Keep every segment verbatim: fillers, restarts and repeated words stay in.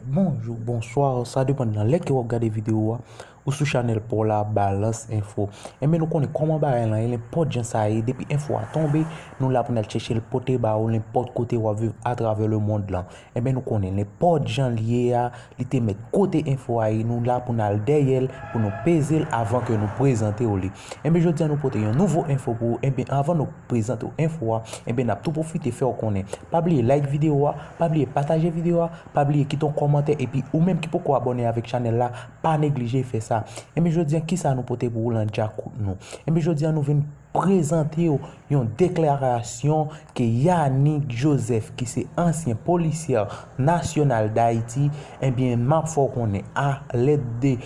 Bonjou, bonswa, sa depann nan lè ke w ap gade videyo a. Ou sou chanèl pa w la, Balance Info. Enben, nou konnen kòman bagay lan ye, nenpòt jan sa ye, depi enfo a tonbe, nou la pou n al chèche l pote ba ou nenpòt kote w ap viv atravè lemonn lan. Enben, nou konnen nenpòt jan l ye a, li te mèt kote enfo a ye, nou la pou n al dèyè l, pou nou peze l avan ke nou prezante w li. Enben, jodi a nou pote yon nouvo enfo pou ou. Enben, avan nou prezante w enfo a, enben, n ap tou pwofite fè w konnen. Pa bliye like videyo a, pa bliye pataje videyo a, pa bliye kite yon kòmantè, epi ou menm ki poko abòne avèk chanèl la, pa neglije fè sa. Enben, jodi a, kisa nou pote pou ou lan djakout nou? Enben, jodi a, nou vin prezante w yon deklarasyon ke Yanick Joseph, ki se ansyen polisyè nasyonal Dayiti, enben, m ap fè w konnen a lèd de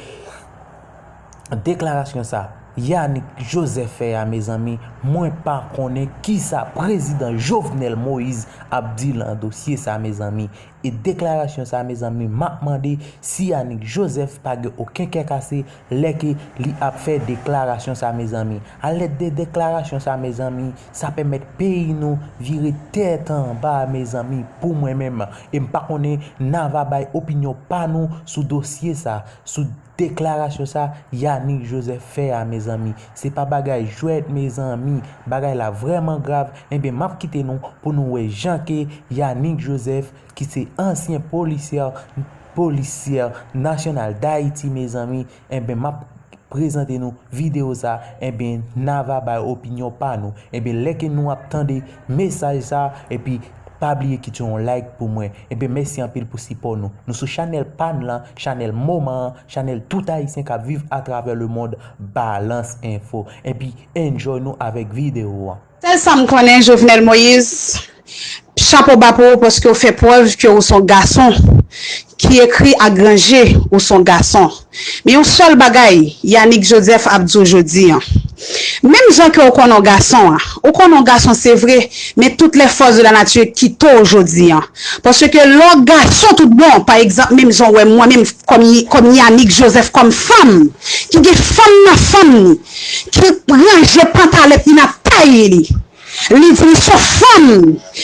deklarasyon sa Yanick Joseph fè a, mezanmi, mwen pa konnen kisa prezidan Jovenel Moïse ap di lan dosye sa, mezanmi. E deklarasyon sa, mezanmi, m ap mande si Yanick Joseph pa gen okenn kè kase lè ke li ap fè deklarasyon sa, mezanmi. A lèd de deklarasyon sa, mezanmi, sa pèmèt peyi nou vire tèt anba, mezanmi, pou mwen menm. E m pa konnen n a va bay opinyon pa nou sou dosye sa, sou deklarasyon sa Yanick Joseph fè a, mezanmi. Se pa bagay jwèt, mezanmi. Bagay la vrèman grav. Enben, m ap kite nou pou nou wè jan ke Yanick Joseph, ki se ansyen polisyè, polisyè nasyonal Dayiti, mezanmi, enben, m ap prezante nou videyo sa, enben, n a va bay opinyon pa nou. Enben, lè ke nou ap tande mesaj sa, epi pa bliye kite yon like pou mwen. Enben, mèsi anpil pou sipò nou. Nou sou chanèl pa n lan, chanèl moman an, chanèl tout Ayisyen k ap viv atravè lemonn, Balance Info. Epi, enjoy nou avèk videyo an. Sèl sa m konnen, Jovenel Moïse, chapo ba pou ou paske w fè prèv ke w se yon gason ki ekri ak gran je, ou se yon gason. Men yon sèl bagay, Yanick Joseph ap di w jodi an. Menm jan ke w konnen w gason an, ou konnen w gason se vre, men toutes les forces de la nature kite w jodi an. Paske lè w gason tout bon, pa egzanp, menm jan w wè mwen menm kòm, kòm Yanick Joseph, kòm fanm, ki gen fanm nan fanm ni, ki ranje pantalèt li nan tay li. Li di li se yon fanm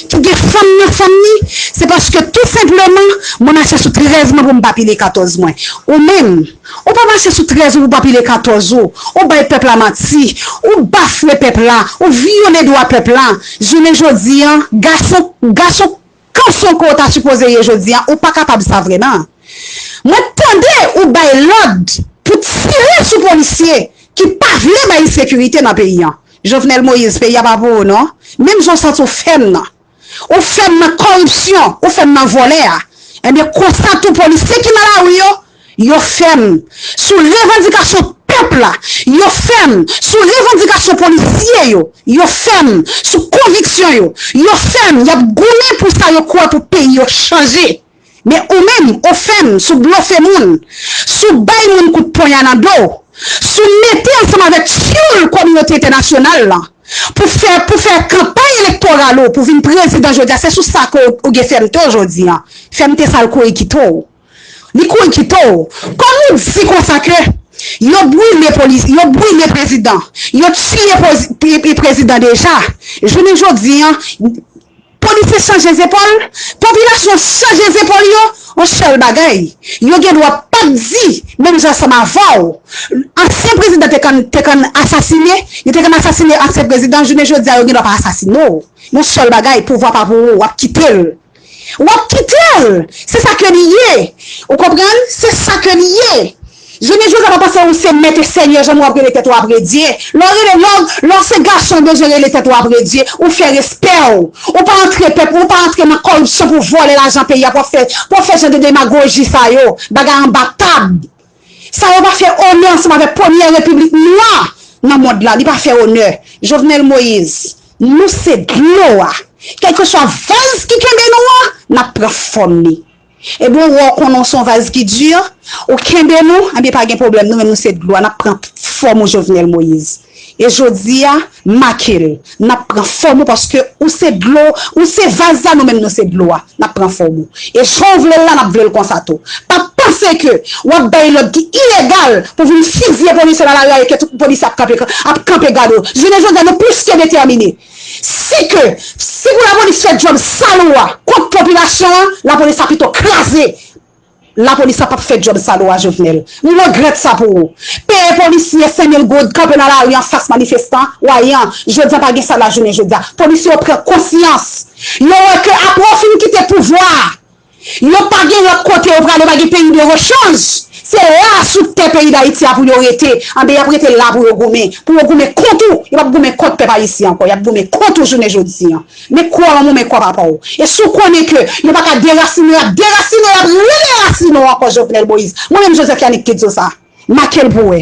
ki gen fanm nan fanm ni, se paske tou senpleman, mwen mache sou trèz mwen pou m pa pile katòz mwen. Ou menm, ou pa mache sou trèz ou pou pa pile katòz ou. Ou bay pèp la manti, ou bafwe pèp la, ou vyole dwa pèp la. Jounen jodi an, gason, gason kanson ke w ta sipoze ye jodi an, ou pa kapab sa vrèman. Mwen tande ou bay lòd pou tire sou polisye ki pa vle bay sekirite nan peyi an. Jovenel Moïse, peyi a pa pou ou non. Menm jan w santi w fèm nan. Ou fèm nan kòripsyon, ou fèm nan vòlè a. Ebyen, konsa tou polisye ki nan lari yo, yo fèm. Sou revandikasyon pèp la, yo fèm. Sou revandikasyon polisye yo, yo fèm. Sou konviksyon yo, yo fèm. Y ap goumen pou sa yo kwè pou peyi yo chanje. Men ou menm, ou fèm sou blofe moun, sou bay moun kout ponya nan do, sou mete ansanm avèk tyoul kominote entènasyonal lan pou fè, pou fè kanpay elektoral ou, pou vin prezidan jodi a, se sou sa ke w, ou gen fèmte w jodi an. Fèmte sa l kouri kite w. Li kouri kite w. Kòm ou di konsa ke yo brile polis, yo brile prezidan, yo tiye poz-, pre-, pre-, prezidan deja. Jounen jodi an, polisye chanje zepòl, popilasyon chanje zepòl yo, yon sèl bagay. Yo gen dwa pa t di, menm jan ansanm avè w, ansyen prezidan te konn, te konn asasine, yo te konn asasine ansyen prezidan, jounen jodi a, yo gen dwa pa asasine w. Yon sèl bagay, pouvwa pa pou ou, w ap kite l. W ap kite l! Se sa ke li ye! Ou konprann? Se sa ke li ye! Jounen jodi a pa panse ou se mèt e senyè, jan w ap rele tèt ou apre Dye. Lè w rele, lè w, lè w se gason, w bezwen rele tèt ou apre Dye. Ou fè respè w. Ou pa antre pèp, ou pa antre nan kòripsyon pou vòlè lajan peyi a, pou w ap fè, pou w ap fè jan de demagoji sa yo. Bagay anba tab. Sa yo pa fè onè ansanm avèk premyè repiblik nwa nan mond lan. Li pa fè onè. Jovenel Moïse, nou se dlo a. Kèlkeswa vaz ki kenbe nou an, n ap pran fòm li. Ebyen, ou wè, ou konnen w se yon vaz ki di, ou kenbe nou, ebyen, pa gen pwoblèm, nou menm nou se dlo a, n ap pran fòm ou, Jovenel Moïse. E jodi a, make l, n ap pran fòm ou paske ou se dlo, ou se vaz la, nou menm nou se dlo a, n ap pran fòm ou. E jan w vle l la, n ap vle l konsa tou. Pa panse ke w ap bay lòd ki ilegal pou vin fizye polisye nan lari a e ke tout polisye ap kanpe, ap kanpe gade w. Jounen jodi a, nou plis ke detèmine. Si ke, si pou lapolis fè djòb sal ou a kont popilasyon an, lapolis la pito kraze. Lapolis la p ap fè djòb sal ou a, Jovenel. M regrèt sa pou ou. Peye polisye senk mil goud, kanpe nan lari anfas manifestan, w a yan, jodi a pa gen sal la jounen jodi a. Polisye yo pran konsyans. Yo wè ke apre w fin kite pouvwa a, yo pa gen lòt kote yo prale, yo pa gen peyi de rechanj. Se la sou tè peyi Dayiti a pou yo rete. Anben, y ap rete la pou yo goumen. Pou yo goumen kont ou. Yo p ap goumen kont pèp ayisyen ankò. Y ap goumen kont ou jounen jodi a. Men kwa manman w, men kwa papa w. E si w konnen ke yo pa ka derasine w, y ap derasine w, y ap rederasine w ankò, Jovenel Moïse. Mwen menm Joseph Yanick ki di w sa. Make l pou w wè.